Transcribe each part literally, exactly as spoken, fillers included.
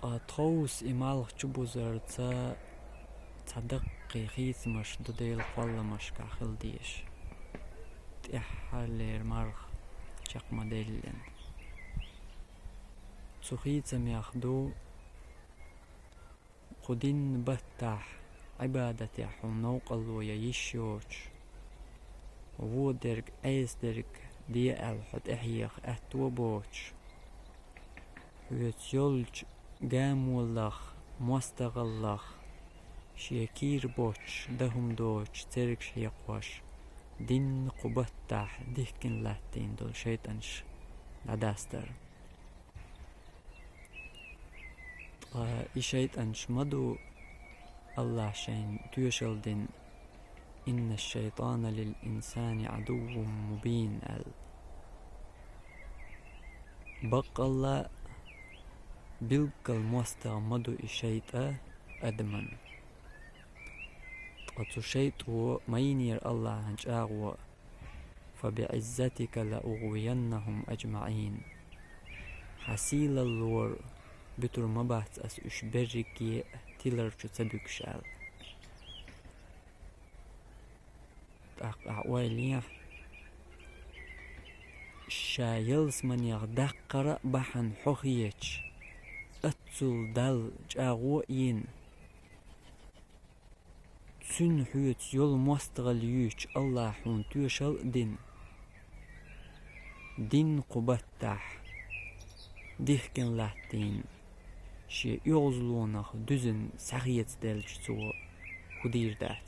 Ткъа тховса и малх чубузарца цхьа даккхий хийцамаш ду Делан кхолламашкахь хила дезаш. ТӀаьххьарлера марха чекх ма-деллина. Цу хийцамех ду: кху дийнан баттахь Ӏибадатехь хьуна новкъарло ян йиш йоцуш, вон дерг, Ӏеса дерг де аьлла хьо тӀехьеха аьтто а боцуш, хьоьца йолчу гамолах, мостагӀаллах, шен кийра боцуш, дан хӀума доцуш цергаш хьекхош, дийнан кху баттахь дихкина латтийна долу шайтӀанаш дӀадастар. Ткъа и шайтӀанаш ма ду Аллахьа шайна тоьшалла дина: «Инна шайтӀана лил инсани Ӏадуввун мубин», – аьлла. Баккъалла а, билггал мостагӀа ма ду и шайтӀа адаман. Ткъа цу шайтӀо ма йинера Аллахьан чӀагӀо: «Фа биӀиззатика ла угӀвияннахум аджмаӀин». Хьан сийлаллора буьтур ма бац ас уьш берриге а тилар чу ца буьгуш аьлла. ТӀаккха ахь ойла ехьа, ша ялсаманех даккхара а бахьана хьо хеташ, аццул Далла чӀагӀо а йина, Цуьнан хьоьца йолу мостагӀалла юьйцучу Аллахьа хьуна тоьшалла а дина, дийнан кху баттахь дихкина латтийна, шен оьгӀазлонах дуьзина схьахецаделча цо хӀун дийр дац.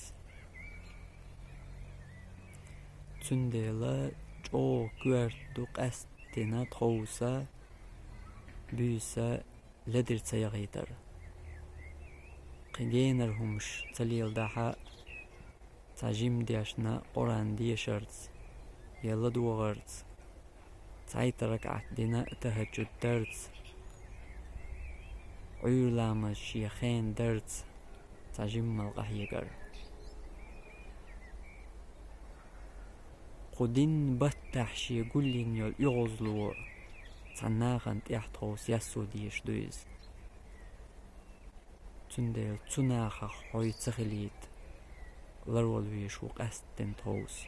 Цундела чӀогӀа коьрта ду къаьсттина тховса, буьйса ледара ца яхийтар. Кхин генара хӀумаш ца леладахь а, цхьа жима дешна Къуръан дешарца я ладогӀарца, цхьайтта ракаӀат дина тахӀаджуд дарца, Ӏуьйра ламаз шен хенахь дарца, цхьа жиммал къахьегар. Кху дийнан баттахь шен гулйина йолу оьгӀазло цхьана нахана тӀехь тховса яссо дезаш ду иза. Цундела цу нахах хьо ца хилийта ларвала везаш ву къаьсттина тховса.